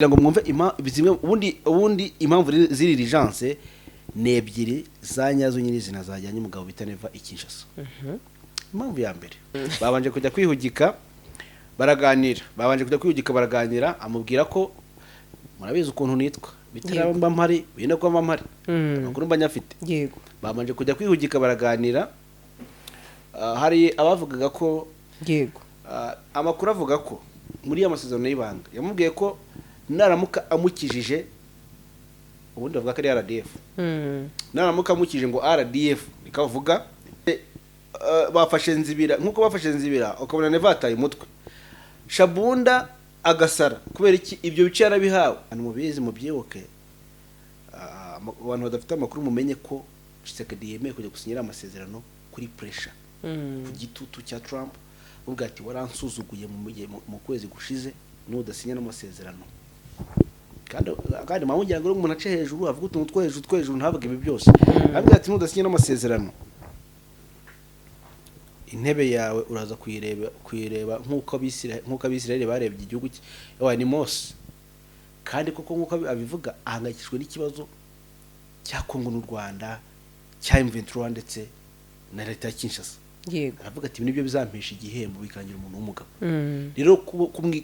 Kugira ngo mwumve zimwe ubundi impamvu ziri urgence ni ebyiri za nyazo nyirizina zajyanye umugabo bita Neva i Kinshasa. Impamvu ya mbere, babanje kujya kwihugika baraganira, amubwira ko murabizi ukuntu nitwa bitaraba mba mpari, bine ko mba mpari, amakuru mba nyafite. Yego. Babanje kujya kwihugika baraganira. Hari abavugaga ko yego, amakuru avuga ko muri ya masezerano y'ibanga yamubwiye ko naramuka amukijije, ubundi bavuga ko ari RDF, naramuka amukijije ngo RDF ikavuga bafashe Nzibira, nkuko bafashe Nzibira ukabona Neva yataye umutwe, Shabunda agasara kubera iki? Ibyo bice yarabihawe. Abantu mubizi mubyibuke, abantu badafite amakuru mumenye ko Tshisekedi yemeye kujya gusinyira amasezerano kuri pressure, ku gitutu cya Trump, uvuga ati waransuzuguye mu kwezi gushize nudasinya n'amasezerano. Kandi mpamvu ngira ngo umuntu ace hejuru avuga utuntu two hejuru ntavuge ibi byose, avuga ati nudasinya n'amasezerano intebe yawe uraza kuyireba nk'uko Abisirayeli barebye igihugu cye. Ni Mose. Kandi koko nk'uko abivuga ahangayikishijwe n'ikibazo cya Kongo n'u Rwanda, cya M23 ndetse na leta ya Kinshasa. Yego. Aravuga ati nibyo bizampesha igihembo bikangira umuntu w'umugabo. Rero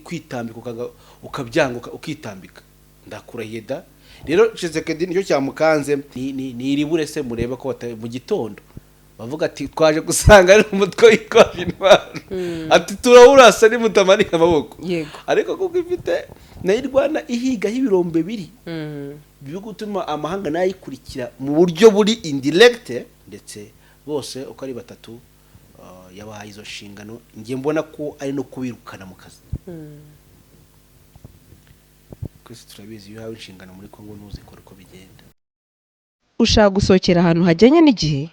kwitambika ukabyanga ukitambika ndakurahiye da. Rero Tshisekedi nicyo cyamukanze, ni iribure se mureba ko mu gitondo bavuga ati twaje gusanga ari umutwe witwaje intwaro, ati turawurasa nimutamanika amaboko. Yego. Ariko kuko ifite nayo irwana ihigaho ibirombe biri biri gutuma amahanga nayikurikira mu buryo buri indirect, ndetse bose uko ari batatu yabahaye izo nshingano. Ngiye mbona ko ari no kubirukana mu kazi. Twese turabizi iyo uhawe inshingano muri Kongo ntuzikora uko bigenda. Ushaka gusohokera ahantu hajyanye n'igihe,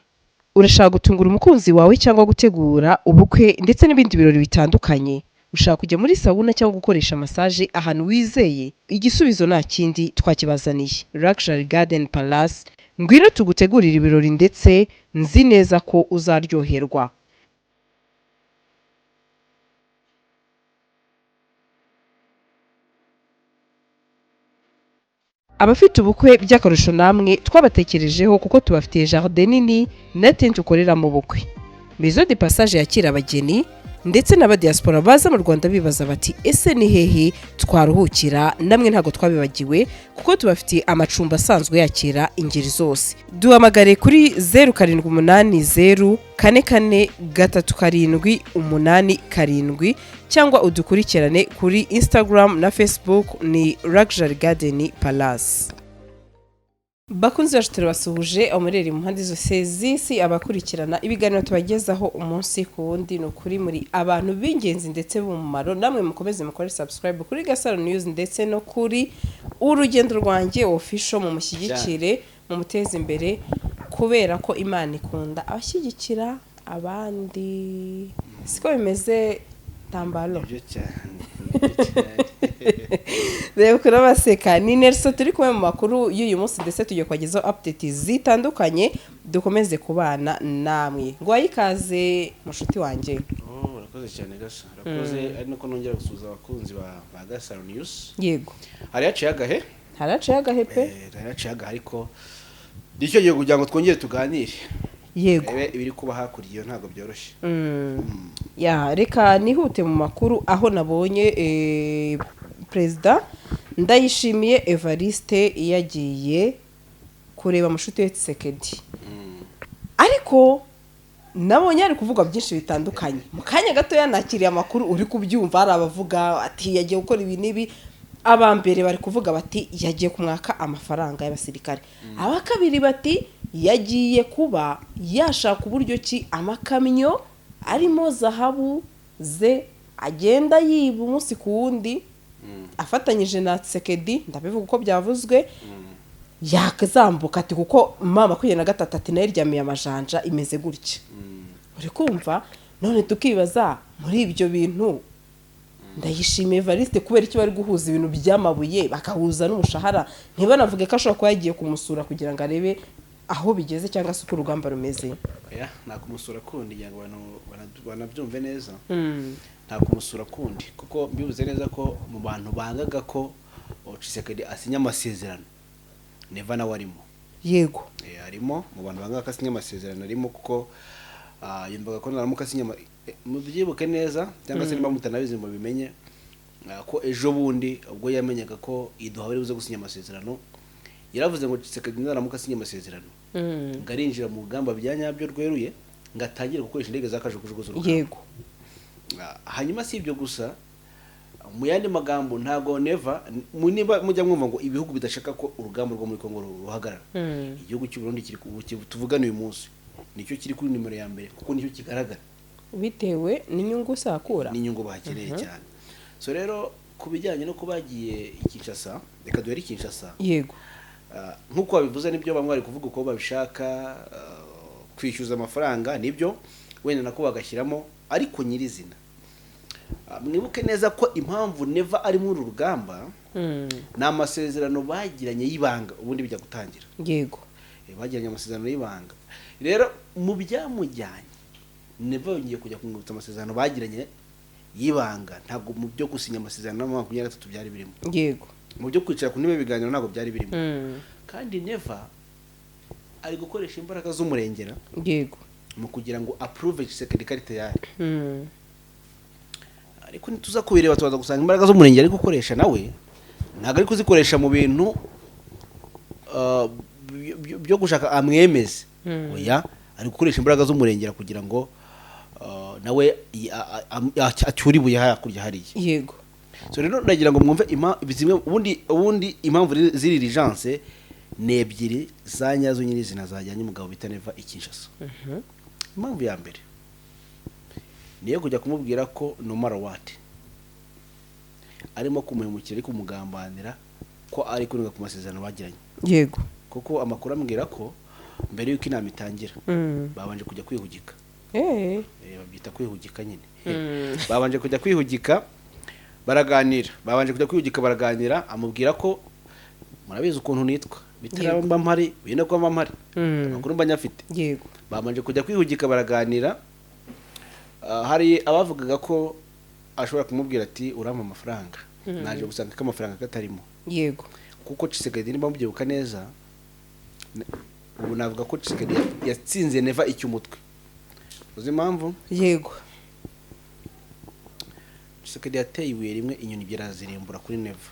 urashaka gutungura umukunzi wawe cyangwa gutegura ubukwe ndetse n'ibindi birori bitandukanye, ushaka kujya muri sauna cyangwa gukoresha massage ahantu wizeye, igisubizo nta kindi twakibazaniye. Luxury Garden Palace, ngwino tugutegurire ibirori ndetse nzi neza ko uzaryoherwa. Abafite ubukwe by'akarusho namwe twabatekerejeho kuko tubafitiye jardin nini na tente ukorera mu bukwe. Maison de passage yakira abageni ndetse n'abadiaspora baza mu Rwanda bibaza bati ese ni hehe twaruhukira, namwe ntabwo twabibagiwe kuko tubafitiye amacumbi asanzwe yakira ingeri zose. Duhamagare kuri 0780 44 37 87 cyangwa udukurikirane kuri Instagram na Facebook ni Luxury Garden Palace. Bakunzi bacu turabasuhuje umureri mu mpande zose z'isi, abakurikirana ibiganiro tubagezaho umunsi ku wundi, ni ukuri muri abantu b'ingenzi ndetse b'umumaro. Namwe mukomeze mukore subscribe kuri Gasaro News ndetse no kuri Urugendo Rwanjye Official, mumushyigikire mumuteze imbere kubera ko Imana ikunda abashyigikira abandi. Siko bimeze Tambalo? Reba kurabaseka. Ni Nelson turi kumwe mu makuru y'uyu munsi ndetse tugiye kubagezaho update zitandukanye, dukomeze kubana namwe. Ngo ikaze mushuti wanjye. Urakoze cyane Gasa. Urakoze, ari nako nongera gusuhuza abakunzi ba Gasaro News. Yego. Hari yaciye agahe? Hari yaciye agahe pe? Hari yaciye agahe ariko nicyo gihe kugira ngo twongere tuganire. Yego. Ibiri kuba hakurya iyo ntabwo byoroshye. Ya reka nihute mu makuru aho nabonye Perezida Ndayishimiye Evariste yagiye kureba mushuti we Tshisekedi. Ariko nabonye ari kuvuga byinshi bitandukanye. Mu kanya gato yanakiriye amakuru uri kubyumva, hari abavuga ati yagiye gukora ibi n'ibi. Abambere bari kuvuga bati yagiye kumwaka amafaranga y'abasirikare. Aba kabiri bati yagiye kuba yashaka uburyo ki amakamyo arimo zahabu ze agenda yiba umunsi ku wundi afatanyije na Tshisekedi, ndabivuga uko byavuzwe, yakazambuka ati kuko mama 23 ati nayo iryamiye amajanja imeze gutya. Uri kumva? None tukibaza muri ibyo bintu Ndayishimiye Evariste kubera icyo bari guhuza ibintu by'amabuye bakahuza n'umushahara, ntibanavuge ko ashobora kuba yagiye kumusura kugira ngo arebe aho bigeze cyangwa se uko urugamba rumeze. Oya, nta kumusura kundi kugira ngo abantu banabyumve neza. Nta kumusura kundi kuko mbibuze neza ko mu bantu bangaga ko Tshisekedi asinya amasezerano, Neva nawe arimo. Yego. Arimo mu bantu banga ko asinya amasezerano, arimo kuko yumvaga ko naramuka asinya mubyibuke neza cyangwa se niba mutanabizi mubimenye, ko ejo bundi ubwo yamenyaga ko iduha bari buze gusinya amasezerano, yaravuze ngo Tshisekedi naramuka asinya amasezerano ngo arinjira mu rugamba bya nyabyo rweruye, ngo atangire gukoresha indege za kajugujugu z'urugamba. Hanyuma si ibyo gusa, mu yandi magambo ntago Neva niba mujya mwumva ngo ibihugu bidashaka ko urugamba rwo muri Kongo ruhagarara, igihugu cy'u Burundi kiri tuvugana uyu munsi nicyo kiri kuri nimero ya mbere, kuko nicyo kigaragara bitewe n'inyungu sakura n'inyungu bakeneye cyane. So rero ku bijyanye no kuba bagiye i Kinshasa, reka duhere i Kinshasa. Nk'uko babivuze, nibyo bamwe bari kuvuga uko babishaka, kwishyuza amafaranga nibyo wenda nako bagashyiramo, ariko nyirizina mwibuke neza ko impamvu Neva ari muri uru rugamba ni amasezerano bagiranye y'ibanga ubundi bijya gutangira. Bagiranye amasezerano y'ibanga. Rero mu byamujyanye, Neva yongeye kujya kumwibutsa amasezerano bagiranye y'ibanga. Ntabwo mu byo gusinya amasezerano na 23 byari birimo. Mu byo kwicara ku ntebe y'ibiganiro ntabwo byari birimo. Kandi Neva ari gukoresha imbaraga z'umurengera mu kugira ngo approve Tshisekedi karite yari. Ariko nituza kubireba tubaza gusanga imbaraga z'umurengera ari gukoresha nawe ntabwo ari kuzikoresha mu bintu byo gushaka amwemeze. Oya, ari gukoresha imbaraga z'umurengera kugira ngo nawe acyure ibuye hakurya hariya. So rero ndagira ngo mwumve zimwe ubundi impamvu ziri urgence ni ebyiri za nyazo nyirizina zajyanye umugabo bita Neva i Kinshasa. Impamvu ya mbere niyo kujya kumubwira ko no matter what arimo kumuhemukira, ari kumugambanira, ko ari kurenga ku masezerano bagiranye. Kuko amakuru ambwira ko mbere y'uko inama itangira babanje kujya kwihugika. Babyita kwihugika nyine. Babanje kujya kwihugika baraganira, babanje kujya kwihugika baraganira, amubwira ko murabizi ukuntu nitwa bitaraba mba mpari, wenda ko mba mpari, amakuru mba nyafite. Babanje kujya kwihugika baraganira. Hari abavugaga ko ashobora kumubwira ati urampa amafaranga, naje gusanga ko amafaranga katarimo. Kuko Tshisekedi, niba mubyibuka neza, ubu navuga ko Tshisekedi yatsinze Neva icy'umutwe. Uzi impamvu? Yego. Tshisekedi yateye ibuye rimwe inyoni ebyiri arazirimbura kuri Neva.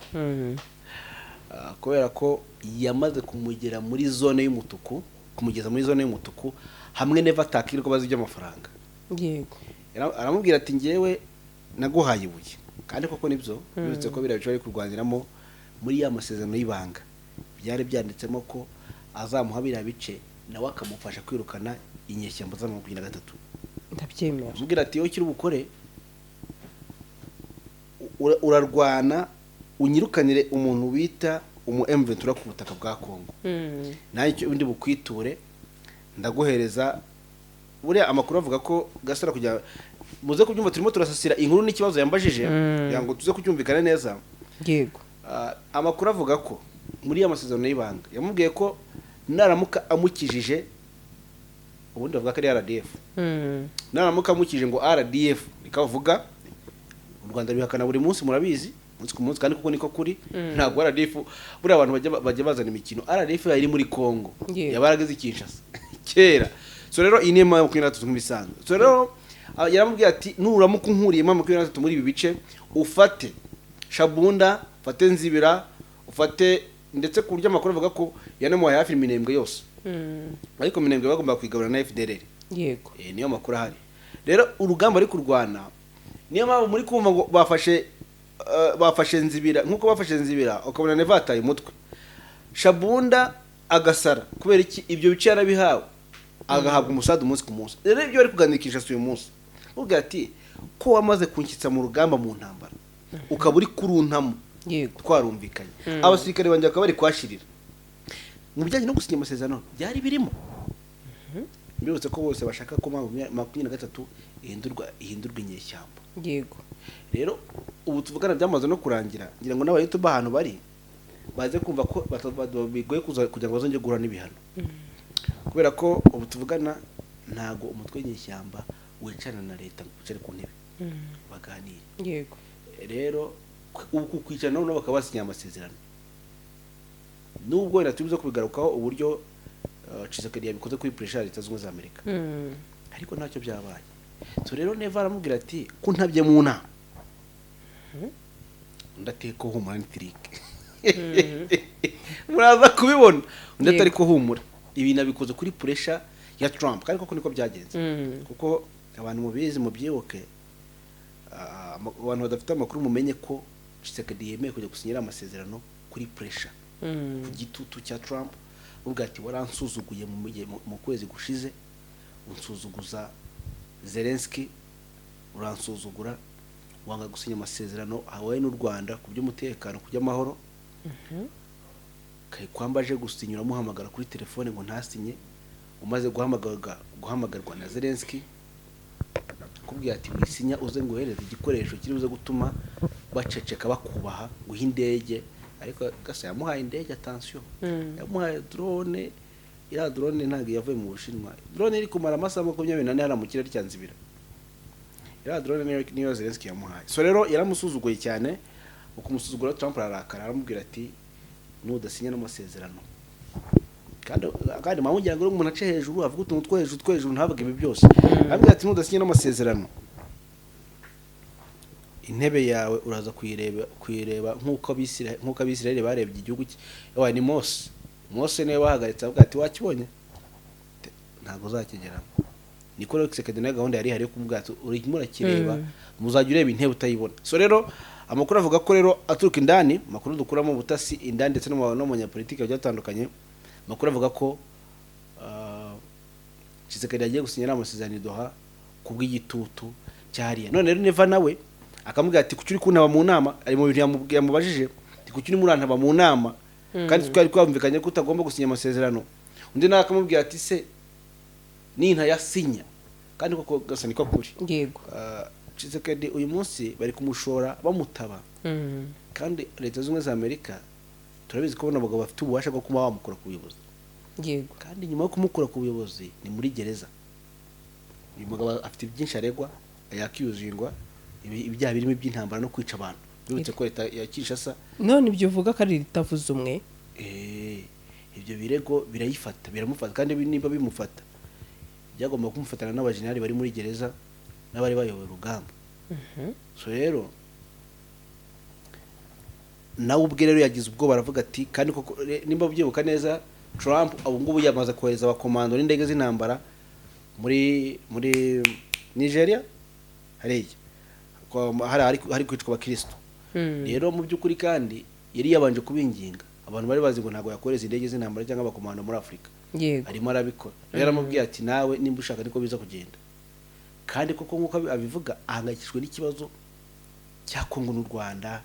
Kubera ko yamaze kumugera muri zone y'umutuku, kumugeza muri zone y'umutuku hamwe Neva atakirirwa bazi iby'amafaranga. Aramubwira ati ngewe naguhaye ibuye, kandi koko nibyo, uretse ko biriya bice bari kurwaniramo muri ya masezerano y'ibanga byari byanditsemo ko azamuha biriya bice nawe akamufasha kwirukana inyeshyamba za 23. Ndabyemera. Aramubwira ati wowe icyo uri bukore, urarwana unyirukanire umuntu bita umu M23 ku butaka bwa Kongo, nawe icyo undi bukwiture ndaguhereza. Buriya amakuru avuga ko Gasara, kujya muze kubyumva, turimo turasasira inkuru n'ikibazo yambajije kugira ngo tuze kucyumvikana neza. Amakuru avuga ko muri ya masezerano y'ibanga yamubwiye ko naramuka amukijije, ubundi bavuga ko ari RDF, naramuka amukije ngo RDF niko bavuga, u Rwanda rubihakana buri munsi, murabizi, umunsi ku munsi, kandi kuko niko kuri. Ntabwo RDF, buriya abantu bajya bazana imikino, RDF yari muri Congo, yaba yarageze i Kinshasa kera. So rero iyi ni M23 nk'ibisanzwe. So rero yaramubwiye ati nuramuka unkuriye M23 muri ibi bice, ufate Shabunda, ufate Nzibira, ufate ndetse ku buryo amakuru avuga ko yanamuhaye hafi Minembwe yose, ariko Minembwe bagomba kuyigabana na FDLR. Niyo makuru ahari. Rero urugamba ari kurwana, niyo mpamvu muri kumva ngo bafashe Nzibira, nkuko bafashe Nzibira ukabona Neva yataye umutwe, Shabunda agasara. Kubera iki? Ibyo bice yarabihawe, agahabwa umusada umunsi ku munsi. Rero ibyo bari kuganira Kinshasa uyu munsi, uvuga ati ko wamaze kunshyitsa mu rugamba, mu ntambara, ukaba uri kuruntamo, twarumvikanye, abasirikare banjye bakaba bari kuhashirira, mu bijyanye no gusinya amasezerano byari birimo. Mbibutse ko bose bashaka ko 23 ihindurwa inyeshyamba. Rero ubu tuvugana byamaze no kurangira, ngira ngo n'abayutuba ahantu bari baze kumva ko bigoye kuza kugira ngo bazongere guhura n'ibihano, kubera ko ubu tuvugana ntago umutwe w'inyeshyamba wicarana na leta ngo wicare ku ntebe baganire. Rero Uku kwicara nabo bakaba basinya amasezerano, nubwo wenda tubize kubigarukaho uburyo Tshisekedi yabikoze kuri pressure ya Leta Zunze Ubumwe za Amerika, ariko ntacyo byabaye. So rero Neva aramubwira ati: "Ko ntabye mu nama?" Undi ati: "Ko humura, ni trick, muraza kubibona." Undi ati: "Ariko humura, ibi nabikoze kuri pressure ya Trump." Kandi koko niko byagenze, kuko abantu mubizi, mubyibuke, abantu badafite amakuru mumenye ko Tshisekedi yemeye kujya gusinyira amasezerano kuri pressure, ku gitutu cya Trump. Uvuga ati: "Waransuzuguye mu kwezi gushize, unsuzuguza Zelensky, uransuzugura, wanga gusinya amasezerano hawaye n'u Rwanda ku by'umutekano, ku by'amahoro. Kayikwamba aje gusinya uramuhamagara kuri telefone ngo ntasinye. Umaze guhamagarwa na Zelensky akubwira ati: 'Wisinya, uze nguhereze igikoresho kiri buze gutuma baceceka, bakubaha, guha indege.'" Ariko gasa yamuhaye indege, attention, yamuhaye drone. Iriya drone ntabwo yavuye mu Bushinwa, drone iri kumara amasaha 24 hariya mu kirere cya Nzibira. Iriya drone niyo Zelensky yamuhaye. So rero yaramusuzuguye cyane. Mu kumusuzugura, Trump ararakara, aramubwira ati: "Nudasinya n'amasezerano." Kandi mpamvu ngo umuntu ace hejuru, avuga utuntu two hejuru, ntavuge ibi byose. Aramubwira ati: "Nudasinya n'amasezerano, intebe yawe uraza kuyireba nk'uko Abisirayeli barebye igihugu cye." Yabaye ni Mose niwe bahagaritse, avuga ati: "Wakibonye, ntabwo uzakigeramo." Niko rero Tshisekedi nawe gahunda yari ihari yo kumubwira ati: "Urimo urakireba, muzajya ureba intebe utayibona." So rero amakuru avuga ko rero aturuka indani, amakuru dukuramo ubutasi indani ndetse no mu banyapolitiki bagiye batandukanye, amakuru avuga ko Tshisekedi yagiye gusinya amasezerano i Doha ku bw'igitutu cyariya. None rero Neva nawe akamubwira ati: "Kuki uri kuntaba mu nama?" Ari mu bintu yamubajije ati: "Kuki urimo urantaba mu nama kandi twari twumvikanye ko utagomba gusinya amasezerano?" Undi nawe akamubwira ati: "Se nintayasinya?" Kandi koko gasa niko kuri. Tshisekedi uyu munsi bari kumushora bamutaba, kandi Leta Zunze Ubumwe za Amerika turabizi ko bano bagabo bafite ububasha bwo kuba bamukura ku buyobozi. Kandi nyuma yo kumukura ku buyobozi ni muri gereza. Uyu mugabo afite byinshi aregwa, yakiyuzingwa ibyaha birimo iby'intambara no kwica abantu. Bibutse ko leta ya Kinshasa None ibyo uvuga ko ari ritavuze umwe. Ibyo birego birayifata, biramufata. Kandi niba bimufata, byagomba kumufatana n'abajenerali bari muri gereza n'abari bayoboye urugamba. So rero nawe ubwe rero yagize ubwoba, aravuga ati kandi koko nimba ubyibuka neza, Trump ubu ngubu yamaze kohereza abakomando n'indege z'intambara muri Nigeria hariya hari kwicwa abakirisitu. Rero mu by'ukuri kandi yari yabanje kubinginga. Abantu bari bazi ngo ntabwo yakohereza indege z'intambara cyangwa abakomando muri Afurika, arimo arabikora. Rero aramubwiye ati: "Nawe nimba ushaka niko biza kugenda." Kandi koko nk'uko abivuga, ahangayikishijwe n'ikibazo cya Kongo n'u Rwanda,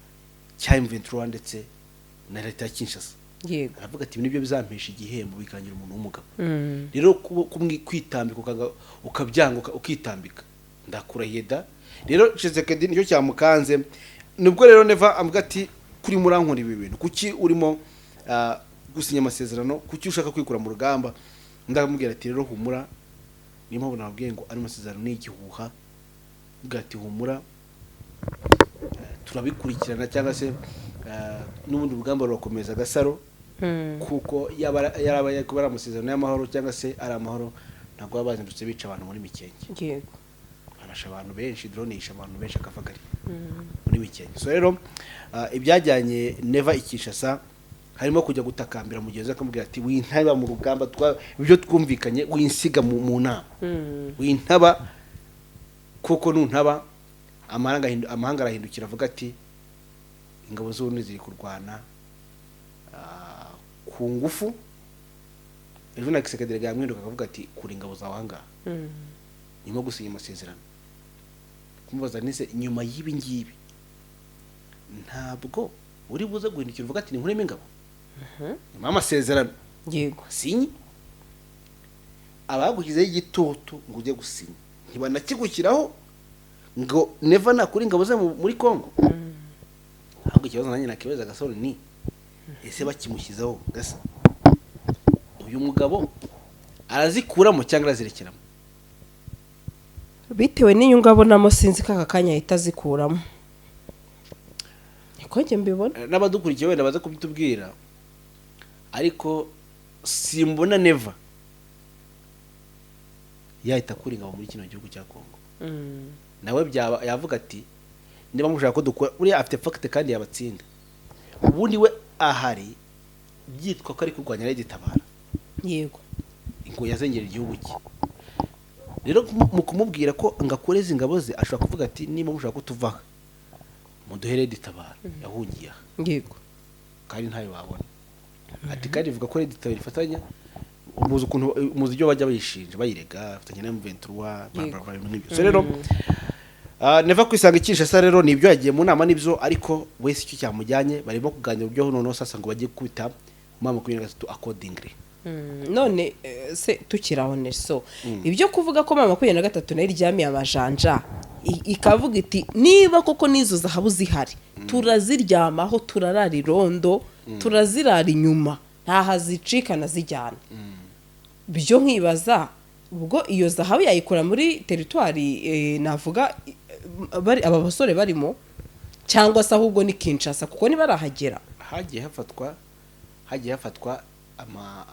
cya M23 ndetse na leta ya Kinshasa. Aravuga ati: "Ibi nibyo bizampesha igihembo, bikangira umuntu w'umugabo." Rero kwitambika ukabyanga, ukitambika, ndakurahiye da. Rero Tshisekedi nicyo cyamukanze. Nibwo rero Neva avuga ati: "Kuri murankora ibi bintu, kuki urimo gusinya amasezerano? Kuki ushaka kwikura mu rugamba?" Ndamubwira ati: "Rero humura, niyo mpamvu nababwiye ngo ari amasezerano ni igihuha." Avuga ati: "Humura, turabikurikirana," cyangwa se n'ubundi urugamba rurakomeza, Agasaro, kuko yaba kuba ari amasezerano y'amahoro cyangwa se ari amahoro, ntabwo baba bazindutse bica abantu muri Mikenke. Barashe abantu benshi, drone yishe abantu benshi akavagari muri Mikenke. So rero ibyajyanye Neva i Kinshasa harimo kujya gutakambira mugenzi we, akamubwira ati: "Wintaba mu rugamba, ibyo twumvikanye, winsiga mu nama, wintaba, kuko nuntaba amahanga arahindukira avuga ati: 'Ingabo z'Uburundi ziri kurwana ku ngufu.'" Ejo na Tshisekedi yamwiruka akavuga ati: "Kura ingabo zawe ahangaha." Nyuma yo gusinya amasezerano, kumubaza nise nyuma y'ibi ngibi ntabwo uri buze guhindukira uvuga ati: "Ninkuremo ingabo," nyuma y'amasezerano sinyi, abagushyizeho igitutu ngo ujye gusinya ntibanakigushyiraho ngo Neva nakura ingabo ze muri Congo. Ahubwo ikibazo nanjye nakibaza, Agasaro, ni ese bakimushyizeho gasa uyu mugabo arazikuramo cyangwa arazirekeramo? Bitewe n'inyungu abonamo, sinzi ko aka kanya ahita azikuramo. Niko Niko njye mbibona. N'abadukurikiye wenda baze kubitubwira, ariko simbona Neva yahita akura ingabo muri kino gihugu cya Kongo. Nawe byaba yavuga ati niba mushaka ko dukora buriya, afite fact kandi yabatsinda. Ubundi we ahari byitwa ko ari kurwanya RED Tabara, ngo yazengera igihugu cye. Rero mu kumubwira ko ngo akoreze ingabo ze, ashobora kuvuga ati niba mushaka ko tuvaha, muduhe RED Tabara yahungiye aha. Kandi ntayo babona. Ati kandi bivuga ko RED Tabara ifatanya, muzi ukuntu, muzi ibyo bajya bayishinja, bayirega ifatanya na M23, bla bla bla, ibintu nk'ibyo. So rero Neva kwisanga i Kinshasa rero nibyo, yagiye mu nama nibyo, ariko wese icyo cyamujyanye barimo kuganira uburyo noneho sasa ngo bagiye gukubita M23 accordingly. None se tukiri aho, Nelson, ibyo kuvuga ko M23 nayo iryamiye amajanja, ikavuga iti niba koko n'izo zahabu zihari turaziryamaho, turarara irondo, turazirara inyuma, ntahazicikana zijyana byo, nkibaza ubwo iyo zahabu yayikura muri territoire, navuga bari aba basore barimo, cyangwa se ahubwo ni Kinshasa, kuko nibarahagera. Hagiye hafatwa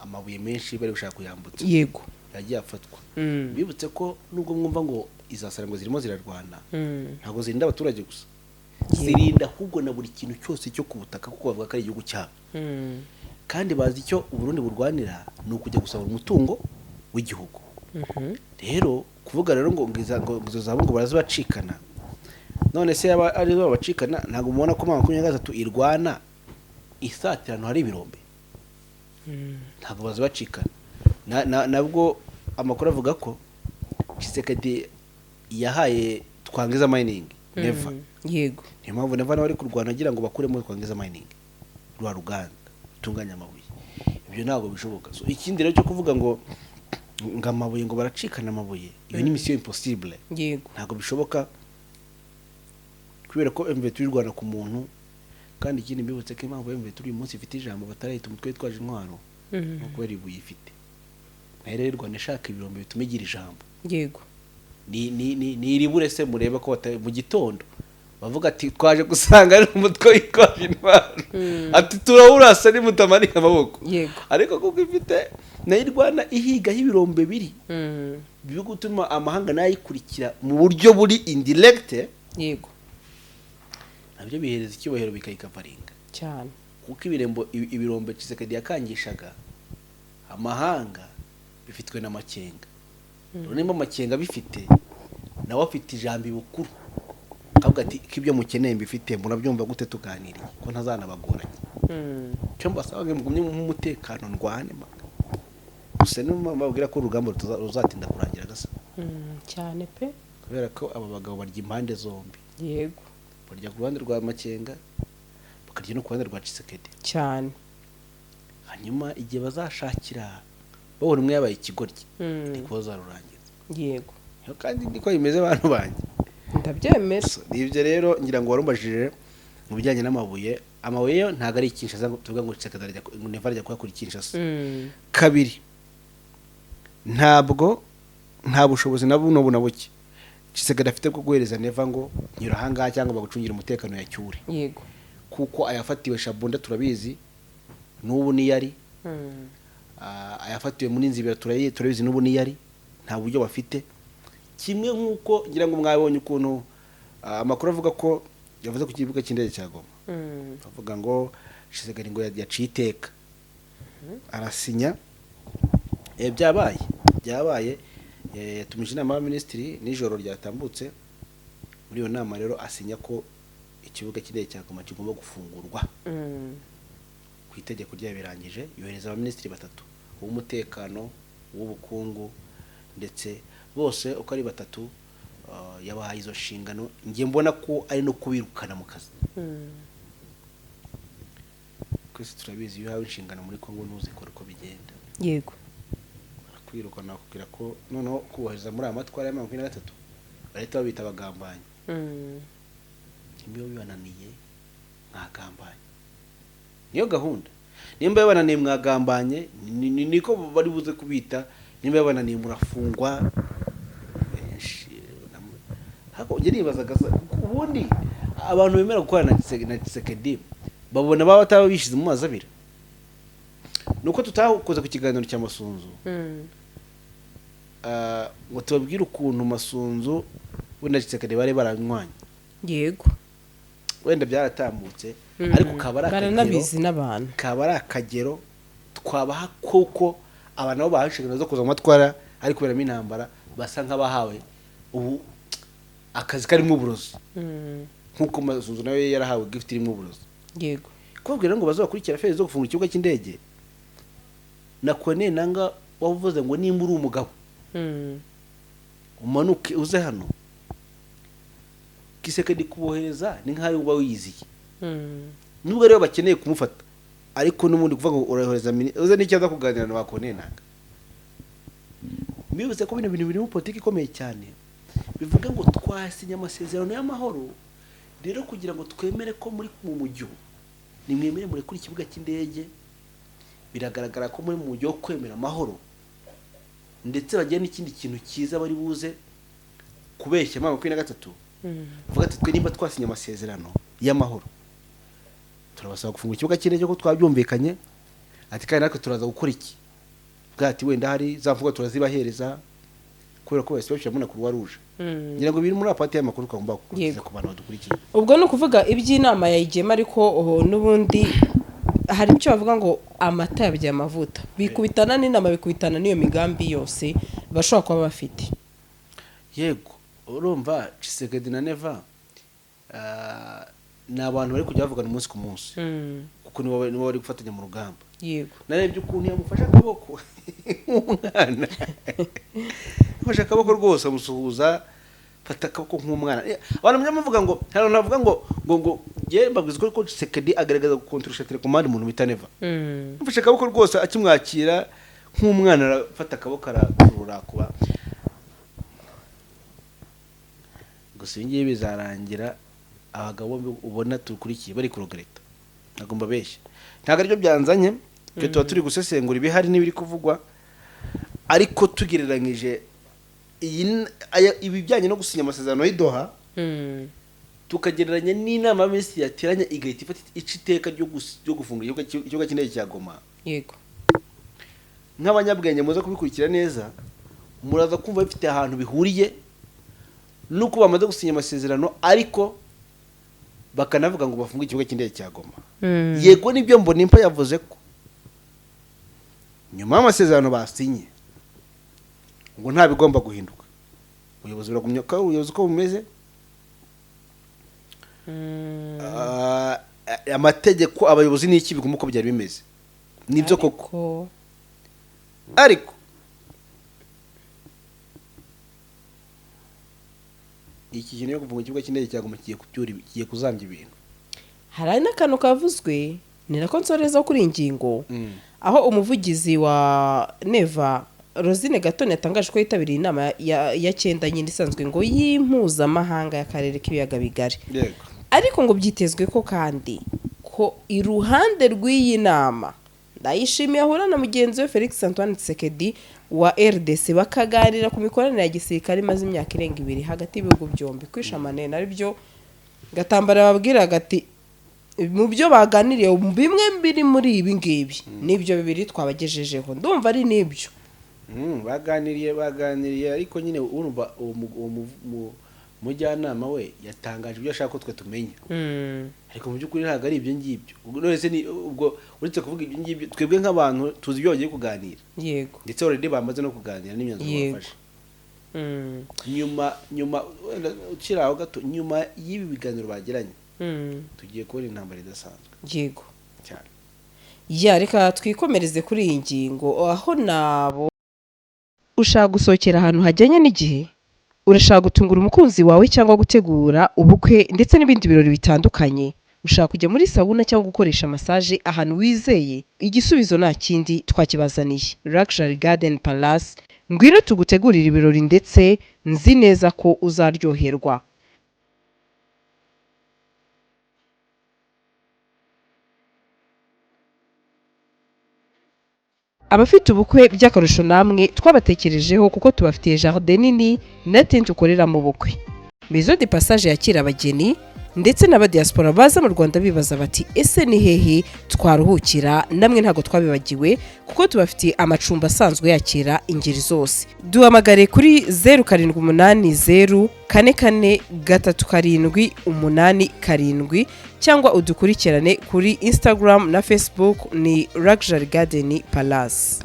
amabuye menshi bari gushaka kuyambutsa. Yagiye afatwa. Bibutse ko nubwo mwumva ngo izasara ngo zirimo zirarwana, ntabwo zirinda abaturage gusa, zirinda ahubwo na buri kintu cyose cyo ku butaka, kuko bavuga ko ari igihugu cyabo. Kandi bazi icyo Uburundi burwanira, ni ukujya gusahura umutungo w'igihugu. Rero kuvuga rero ngo izo zahabu ngo barazibacikana, none se yaba ari zo babacikana? Ntabwo mubona ko M23 irwana isatira ahantu hari ibirombe? Ntabwo bazibacikana. Nabwo amakuru avuga ko Tshisekedi yahaye Twangiza Mining Neva. Niyo mpamvu Neva nawe ari kurwana agira ngo bakuremo Twangiza Mining, rwa ruganda rutunganya amabuye. Ibyo ntabwo bishoboka. So ikindi rero cyo kuvuga ngo amabuye, ngo baracikana amabuye, iyo ni mission impossible. Ntabwo bishoboka, kubera ko M23 irwana ku muntu. Kandi ikindi mbibutse ko impamvu M23 uyu munsi ifite ijambo, batarahita umutwe witwaje intwaro, ni ukubera ibuye ifite. Nayo rero irwana ishaka ibirombe bituma igira ijambo. Ni iribure se murebe ko mu gitondo bavuga ati twaje gusanga ari umutwe witwaje intwaro, ati turawurasa nimutamanika amaboko. Ariko kuko ifite nayo irwana ihigaho ibirombe biri, biri gutuma amahanga nayo ayikurikira mu buryo buri indirect. Nabyo bihereza icyubahiro, bikayikavaringa. Kuko ibirombe Tshisekedi yakangishaga amahanga bifitwe na Makenga. Rero nimba Makenga bifite, nawe afite ijambo ibukuru, akavuga ati ko ibyo mukeneye mbifite, murabyumva gute tuganiriye, ko ntazanabagoranye? Icyo mbasaba ngo mugumye mu umutekano, ndwane mpaka gusa. Niyo mpamvu babwira ko urugamba ruzatinda kurangira gasa. Cyane pe. Kubera ko aba bagabo barya impande zombi. Barya ku ruhande rwa Makenga, bakarya no ku ruhande rwa Tshisekedi. Hanyuma igihe bazashakira babona umwe yabaye ikigoryi, niko bazarurangiza. Kandi niko bimeze, bantu banjye. Ndabyemera. So, ni ibyo rero ngira ngo warumbajije mu bijyanye n'amabuye. Amabuye yo ntabwo ari Kinshasa ngo tuvuga ngo Tshisekedi arajya ngo Neva arajya kuyakura i Kinshasa. Kabiri, ntabwo nta bushobozi na buno na buke Tshisekedi afite bwo guhereza Neva ngo nyura ahangaha cyangwa bagucungire umutekano ya cyure, kuko ayafatiwe Shabunda turabizi n'ubu niyo ari. Ayafatiwe muri Nzibira turabizi n'ubu niyo ari. Nta buryo bafite. Kimwe nk'uko ngira ngo mwabonye ukuntu amakuru avuga ko yavuze ku kibuga cy'indege cya Goma, avuga ngo Tshisekedi ngo yaciye iteka arasinya. Byabaye, yatumije inama y'abaminisitiri nijoro ryatambutse. Muri iyo nama rero asinya ko ikibuga cy'indege cya Goma kigomba gufungurwa ku itegeko ryayo. Birangije yohereza abaminisitiri batatu, uw'umutekano, uw'ubukungu, ndetse bose uko ari batatu yabahaye izo nshingano. Njye mbona ko ari no kubirukana mu kazi. Twese turabizi, iyo uhawe inshingano muri Kongo ntuzikore uko bigenda, kwirukana, bakubwira ko noneho kubahiriza muri aya matwara ya 23 bahita babita abagambanyi. Nimba bibananiye mwagambanye, niyo gahunda. Nimba bibananiye mwagambanye, niko bari buze kubita. Nimba bibananiye murafungwa. Benshi, ariko njye nibazaga ubundi Abantu bemera gukorana na Tshisekedi babona baba bataba bishize mu mazi abira. Nuko tutakoze ku kiganiro cya Masunzu, ngo tubabwire ukuntu Masunzu we na Tshisekedi bari baranywanye. Wenda byaratambutse, ariko kaba ari akagero, Baranabizi n'abantu. kaba ari akagero twabaha, kuko abantu nabo bahawe inshingano zo kuza mu matwara ari kuberamo intambara, basa nk'abahawe ubu akazi karimo uburozi, nk'uko Masunzu nawe yarahawe gift irimo uburozi. Kubabwira ngo bazabakurikira affaire zo gufunga ikibuga cy'indege, na Corneille Nanga wavuze ngo nimba uri umugabo umanuke uze hano. Tshisekedi kubohereza ni nk'ayo uba wiyiziye, nubwo rero bakeneye kumufata, ariko n'ubundi kuvuga ngo urayohereza uze n'icyo aza kuganira na ba Corneille Nanga. Mbibutse ko bino bintu birimo politiki ikomeye cyane, bivuga ngo twasinye amasezerano y'amahoro, rero kugira ngo twemere ko muri mu mujyo, nimwemere murekure ikibuga cy'indege. Biragaragara ko muri mu mujyo wo kwemera amahoro, ndetse bagira n'ikindi kintu cyiza bari buze kubeshya M23, bavuga ati twe nimba twasinye amasezerano y'amahoro, turabasaba gufunga ikibuga cy'indege ko twabyumvikanye, ati kandi natwe turaza gukora iki? Bwa ati wenda hari za mvugo turazibahereza, kubera ko bahise babishyiramo na Croix Rouge. Ngira ngo biri muri apati y'amakuru twagomba gukurikiza ku bantu badukurikiye. Ubwo ni ukuvuga iby'inama yayigiyemo, ariko oh, n'ubundi hari icyo bavuga ngo amata yabyaye amavuta, bikubitana n'inama, bikubitana n'iyo migambi yose bashobora kuba bafite. Yego, urumva Tshisekedi na Neva ni abantu bari kujya bavugana umunsi ku munsi, kuko nibo bari gufatanya mu rugamba. Narebye ukuntu yamufashe akaboko nk'umwana, yamufashe akaboko rwose amusuhuza, fata akaboko nk'umwana. Abantu mujya muvuga ngo hari abantu bavuga ngo njye mbabwiza ukuri ko Tshisekedi agaragaza gukontorosha télécommande umuntu bita Neva. Yamufashe akaboko rwose akimwakira nk'umwana, arafata akaboko arakurura kuba. Gusa ibi ngibi bizarangira abagabo bombi ubona dukurikiye bari kurogereta. Ntabwo mbabeshya, ntabwo aribyo byanzanye, twe tuba turi gusesengura ibihari n'ibiri kuvugwa, ariko tugereranyije ibijyanye no gusinya amasezerano y'i Doha, tukagereranya n'inama y'abaminisitiri yateranye igahita ifata ica iteka ryo gufunga ikibuga cy'indege cya Goma, nk'abanyabwenge muze kubikurikira neza, muraza kumva bifite ahantu bihuriye nuko bamaze gusinya amasezerano, ariko bakanavuga ngo bafunge ikibuga cy'indege cya Goma. Yego, nibyo Mbonimpa yavuze ko nyuma y'amasezerano basinye ngo nta bigomba guhinduka, ubuyobozi buragumya ko ubuyobozi uko bumeze. Amategeko, abayobozi n'iki biguma uko byari bimeze, nibyo koko. Ariko ariko iki kintu cyo kuva mu kibuga cy'indege cya Goma kigiye kubyura, kigiye kuzambya ibintu. Hari n'akantu kavuzwe, ni nako nsoreza kuri iyi ngingo, aho umuvugizi wa Neva, Rosine Gatoni, yatangaje ko yitabiriye inama ya cyenda nyine isanzwe ngo y'impuzamahanga y'akarere k'ibiyaga bigari. Ariko ngo byitezwe ko kandi ko iruhande rw'iyi nama, Ndayishimiye ahura na mugenzi we Felix Antoine Tshisekedi wa RDC, bakaganira ku mikoranire ya gisirikare imaze imyaka irenga 2 hagati y'ibihugu byombi. Kwishamane nabyo Gatambara babwiraga ati mu byo baganiriye bimwe biri muri ibi ngibi, nibyo bibiri twabagejejeho, ndumva ari nibyo. Baganiriye, ariko nyine urumva uwo mujyanama we yatangaje ibyo ashaka ko twe tumenya, ariko mu by'ukuri ntabwo ari ibyo ngibyo. Ubwo none se ni ubwo uretse kuvuga ibyo ngibyo, twebwe nk'abantu tuzi ibyo bagiye kuganira, ndetse already bamaze no kuganira n'imyanzuro bafashe. Nyuma wenda ukiri aho gato, nyuma y'ibi biganiro bagiranye, tugiye kubona intambara idasanzwe cyane. Ya, reka twikomereze kuri iyi ngingo, aho nabo ushaka gusohokera ahantu hajyanye n'igihe, urashaka gutungura umukunzi wawe cyangwa gutegura ubukwe ndetse n'ibindi birori bitandukanye, ushaka kujya muri sauna cyangwa gukoresha massage ahantu wizeye, igisubizo nta kindi, twakibazaniye. Luxury Garden Palace, ngwino tugutegurire ibirori ndetse nzi neza ko uzaryoherwa. Abafite ubukwe by'akarusho namwe twabatekerejeho, kuko tubafitiye jardin nini na tente ukoreramo ubukwe, maison de passage yakira abageni. Ndetse n'abadiaspora baza mu Rwanda bibaza bati: "Ese ni hehe twaruhukira?" Namwe ntabwo twabibagiwe, kuko tubafitiye amacumbi asanzwe yakira ingeri zose. Duhamagare kuri 0780443787 cyangwa udukurikirane kuri Instagram na Facebook, ni Luxury Garden Palace.